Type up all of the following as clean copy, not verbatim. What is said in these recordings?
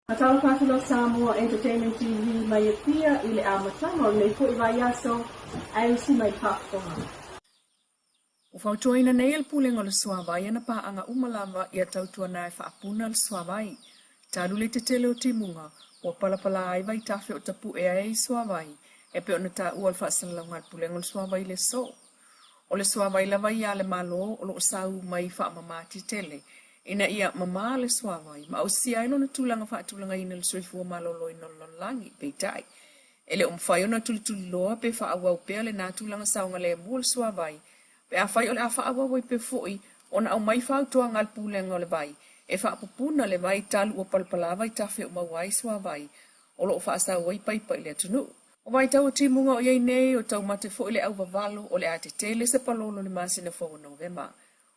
Faatalofa atu la Samoa Entertainment TV mai Apia i le amataga o lenei foi vaiaso ae usi mai le faafofoga. Ua fautuaina nei e le Pulega o le Suavai ana paaga uma lava ia tautuana e faapuna le suavai. Talu le tetele o timuga, ua palapala ai vaitafe o tapue ai i suavai, e pei ona taua i le faasalalauga a le Pulega o le Suavai i le aso. O le suavai lava ia a le Malo o lo o sau mai faamama tetele ina ia mama le suavai ma ausia ai lona tulaga faatulagaina i le soifua maloloina o le lalolagi. Peitai, e le o mafai ona tulituliloa pe faaauau pea lena tulaga saogalemu o le suavai pe afai o le a faaauau ai pea foi ona aumai fautuaga a le Pulega o le Vai e faapupuna le vai talu ua palapala vaitafe o maua ai suavai o lo o faasau ai paipa i le atunuu. O vaitau o timuga o i ai nei, o taumate foi le auvavalo, o le a tetele se palolo i le masina fou o Novema.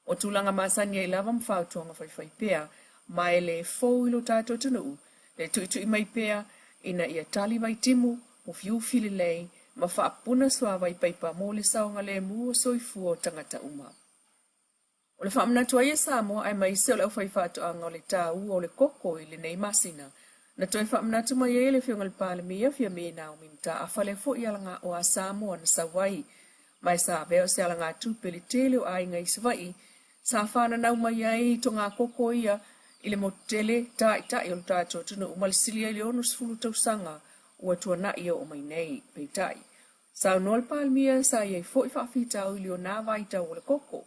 O tulaga masani ai lava ma fautuaga faifai pea, ma e le fou i lo tatou atunuu, le tuitui mai pea ina ia tali vaitimu, ufiufi lelei, ma faapuna suavai paipa mo le saogalemu o soifua o tagata uma. O le faamanatu ai e Samoa aemaise o le aufaifaatoaga o le taua o le koko i lenei masina, na toe faamanatu mai ai e le Afioga i le Palemia Fiame Naomi Mataafa lea foi alagaoa a Samoa na sau ai ma e sa avea o se alagatupe i le tele o aiga i Savaii sa fananau mai ai togakoko ia i le motu tele taitai o le tatou atunuu ma le silia i le 60 tausaga ua tuanai e oo mai nei. Peitai, Saunoa le Palemia sa i ai foi faafitauli o nā vaitau o le koko,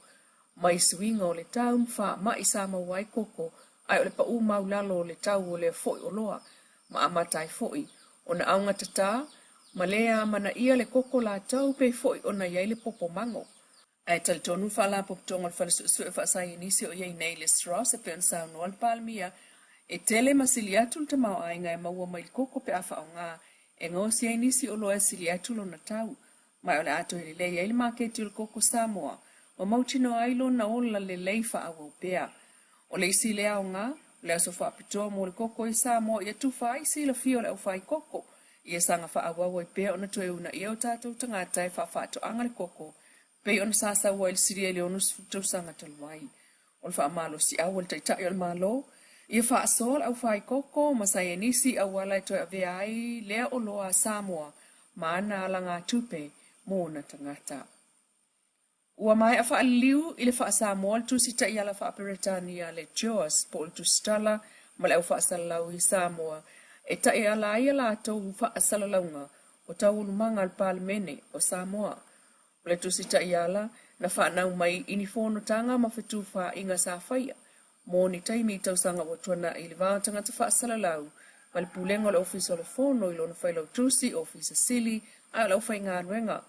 mai suiga o le tau ma faamai sa maua ai koko ae o le paʻū maulalo o le tau o lea foi oloa ma amata ai foi ona augatata ma lē amanaia le koko latou pei foi ona i ai le popo mago. Ae talitonu le Faalapotopotoga o le Fale Suesue Faasaienisi o i ai nei le SROS e pei ona saunoa le Palemia, e tele ma sili atu le tamaoaiga e maua mai le koko pe a faaaoga e gaosi ai nisi oloa e sili atu lona tau, ma o le a toe lelei ai le maketi o le koko Samoa ma mautinoa ai lona ola lelei faaauau pea. O le isi lea aoga, o le aso faapitoa mo le koko i Samoa ia tufa ai silafia o le aufai koko, ia saga faaauau ai pea ona toe uunaia o tatou tagata e faafaatoaga le koko pei ona sa sau ai le silia i le 60 tausaga talu ai. O le faamalosiau a le Taitai o le Malo, ia faasoa le aufaikoko ma saienisi i auala e toe avea ai lea oloa a Samoa ma ana alagatupe mo ona tagata. Ua maea faaliliu i le faa-Samoa le Tusi Taiala Faa-Peretania a le JOAS po o le Tusitala ma le Aufaasalalau i Samoa e taiala ai a latou faasalalauga o taualumaga a le Palemene o Samoa. O le Tusi Taiala na fanau mai i ni fonotaga ma fetufaaiga sa faia mo ni taimi i tausaga ua tuanai i le va o tagata faasalalau ma le Pulega o le Ofisa o le Fono i lona Failautusi, Ofisa Sili a o le aufaigaluega.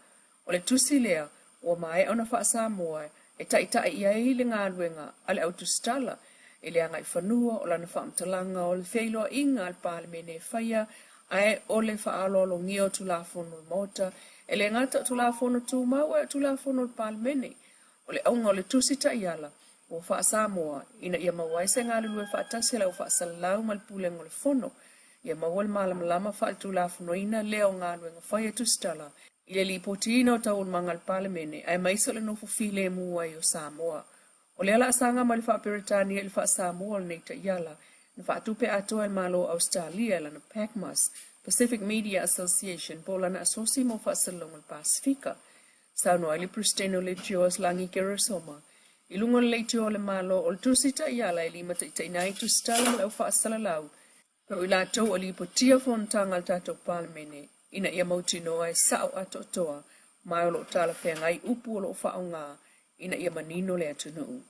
O le tusi lea ua maea ona faa-Samoa e taitai i ai le galuega a le autusitala i le agaifanua o lana faamatalaga o le feiloaiga a le Palemene e faia ae o le faaaloalogia o Tulafono o le Maota, e le gata o Tulafono Tumau ae o Tulafono o le Palemene. O le auga o le Tusi Taiala ua faa-Samoa ina ia maua ai se galulue faatasi a le aufaasalalau ma le Pulega o le Fono, ia maua le malamalama faaletulafonoina lea o galuega fai a Tusitala i le lipotiina o taualumaga a le Palemene aemaise o le nofo filemu ai o Samoa. O lea laasaga mai le faa-Peretania i le faa-Samoa o lenei taiala na faatupe atoa e le Malo o Ausetalia e lana PACMAS, Pacific Media Association, po o lana asosi mo faasalalauga o le Pasefika. Saunoa ai le Peresetene o Leitioa Lagi Keresoma i luga o le leitioa o le Malo o le tusi taiala e limataitaiina ai tusitala ma le aufaasalalau o i latou o lipotia fonotaga a le tatou Palemene ina ia mautinoa e sao atoatoa ma o lo o talafeagai upu o lo o faaaoga ina ia manino le atunuu.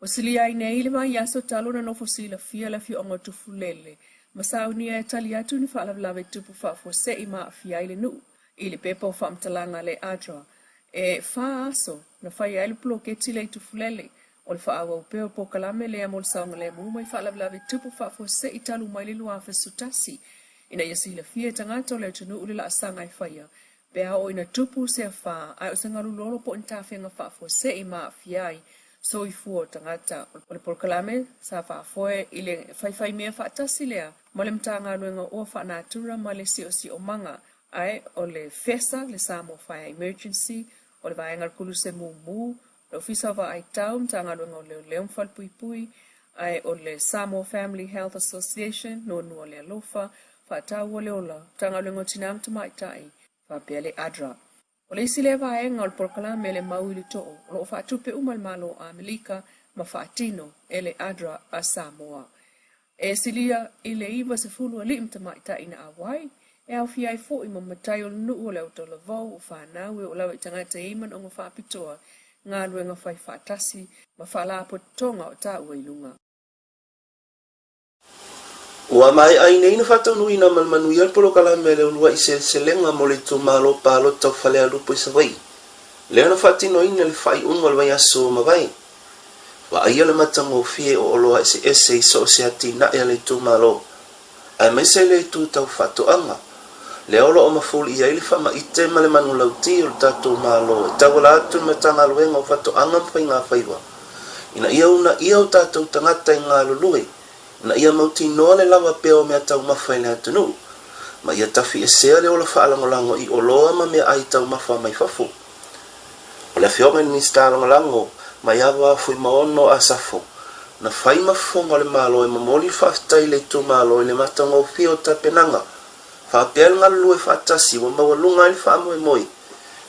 Ua silia ai nei le vaiaso talu ona nofo silafia le afioaga o Tufulele ma saunia e tali atu ni faalavelave tupu faafuasei ma aafia ai le nuu. I le pepa o faamatalaga a le ADRA, e fa aso na faia ai le poloketi lea i Tufulele. O le faaauau pea o le polokalame lea mo le saogalemu mai faalavelave tupu faafuasei talu mai le 2011 ina ia silafia e tagata o le atunuu le laasaga e faia pe a oo ina tupu se afa ae o se galu lolo po o ni tafega faafuasei ma aafia ai soifua o tagata. O le polokalame sa faafoe i le faifaimea faatasi lea ma le Matagaluega o Oa Faanatura ma le Siosiomaga ae o le FESA, le Samoa Fire Emergency, o le Vaega o le Koluse Mumu, le Ofisa o Vaai Tau, Matagaluega o Leoleo ma Falepuipui, Ae o le Samoa Family Health Association, Nuanua le Alofa, Faataua le Ola, Matagaluega o Tina ma Tamaitai, faapea le ADRA. O le isi lea vaega o le polokalame le mau i le too o lo o faatupe uma e le Malo o Amerika ma faatino e le ADRA a Samoa. E silia i le 90 alii ma tamaitai na auai, e aofia ai foi ma matai o le nuu o le autalavou, o fanau e oo lava i tagata e i ai manaoga faapitoa, galuega fai faatasi ma faalapotopotoga o taua i luga. Ua maea ai nei ona faataunuuina ma le manuia le polokalame a le Uluai Seleselega mo le Itumalo Palota o Falealupo i Savaii, lea na faatinoina i le faaiuga o le vaiaso ua mavae. Vaaia le matagofie o oloa eseese i so o se atinae a le itumalo, aemaise le itu tau faatoaga, lea o lo o mafuli i ai le faamaite ma le manulauti o le tatou Malo e tauala atu i le Matagaluega o Faatoaga ma Faigafaiva, ina ia uunaia o tatou tagata e galulue ina ia mautinoa le lava pea o meataumafa i le atunuu, ma ia tafiesea le ola faalagolago i oloa ma meaai taumafa mai fafo. O le Afioga i le Minisita Lagolago, Maiava Fuimaono Asafo, na fai ma fofoga o le Malo e momoli le faafetai i le itumalo i le matagofie o tapenaga faapea le galulue faatasi ua maualuga ai le faamoemoe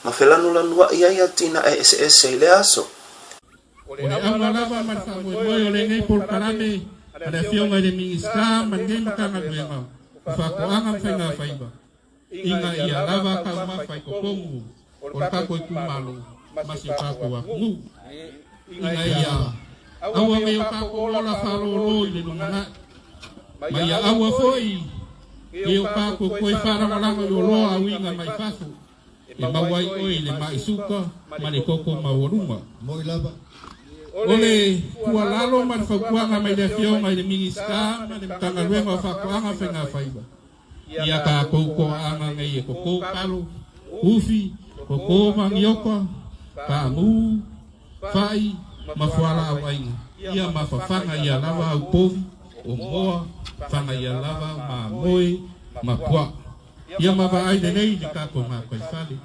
ma felanulanuai ai atinae eseese i lea aso. O le auga lava ma le faamoemoe o lenei polokalame a le Afioga i le Minisita ma lenei Matagaluega o Faatoaga ma Faigafaiva, ina ia lava taumafa i totonu o le tatou itumalo ma si o tatou atunuu, ina ia aua nei o tatou ola faalolo i le lumanai, ma ia aua foi nei o tatou toe faalagolago i oloa auina mai fafo e maua ai oe i le mai suka ma le toto maualuga. O le tuualalo ma le fautuaga mai le Afioga i le Minisita ma le Matagaluega o Faatoaga ma Faigafaiva, Ia tatou toaaga nei e toto talo, ufi, toto manioka, paamu, fai ma fualaau aina, ia mafafaga ia lava au povi, o moa, faga ia lava au mamoe ma puaa. Ia ma vaai lelei le tatou gataifale.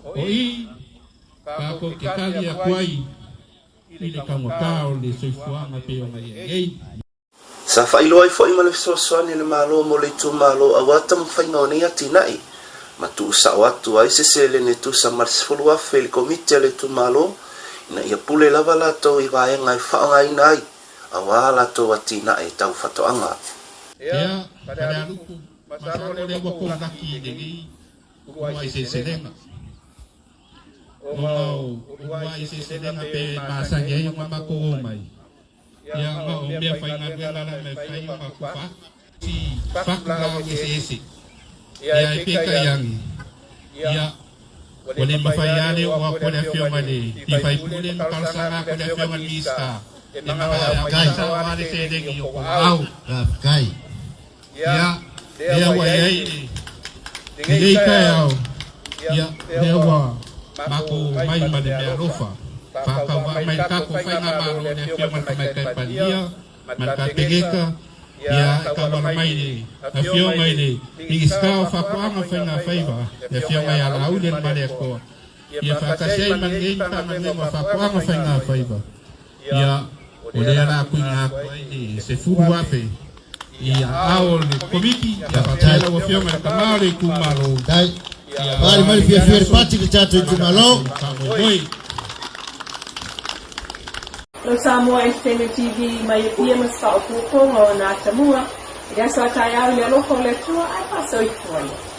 O i tatou te tali atu ai i le taugata o le soifuaga pei ona i ai nei. Sa faailoa ai foi ma le fesoasoani a le Malo mo le itumalo aua taumafaiga o nei atinae, ma tuusao atu ai se seleni e tusa ma le 10,000 i le komiti a le itumalo ina ia pule lava latou i vaega e faaaogaina ai aua a latou atinae tau faatoaga. Ea, Falealupo, masalo lea ua tou laki i lenei uluai seleselega. Ona o uluai seleselega pe masani ai ona matou omai. Ia ma o mea faigaluega la me fai o matou fa si fatu lau eseese. Ia e peitai ane, ia ua le mafai lava le oo atu a le Afioga i le sui usufono ma talosaga atu i le Afioga i le Minisita e manao sao lava le seleni i o tou aao. Ia, lea ua i ai lenei taeao, ia, lea ua matou omai ma le meaalofa, faatauvaa mai le tatou Faigamalo i le Afioga i le Tamaitai Palemia ma le Kapeneta, ia, e tauala mai i le Afioga i le Minisita o Faatoaga ma Faigafaiva, le Afioga ia Laauli Alimaleatoa, ia faatasi ai ma lenei Matagaluega o Faatoaga ma Faigafaiva. Ia, o lea la tuuina atu ai le 10,000 i aao o le Komiti, ia faapea lau Afioga i le Tama o le Itumalo. Ia, Faali mai le fiafia i le pati le tatou itumalo. Faamoemoe. Lo Samoa Entertainment TV mai Apia ma se faaopoopoga o na atamua i le aso a taeao i le alofa o le Atua ae faasoifua ia.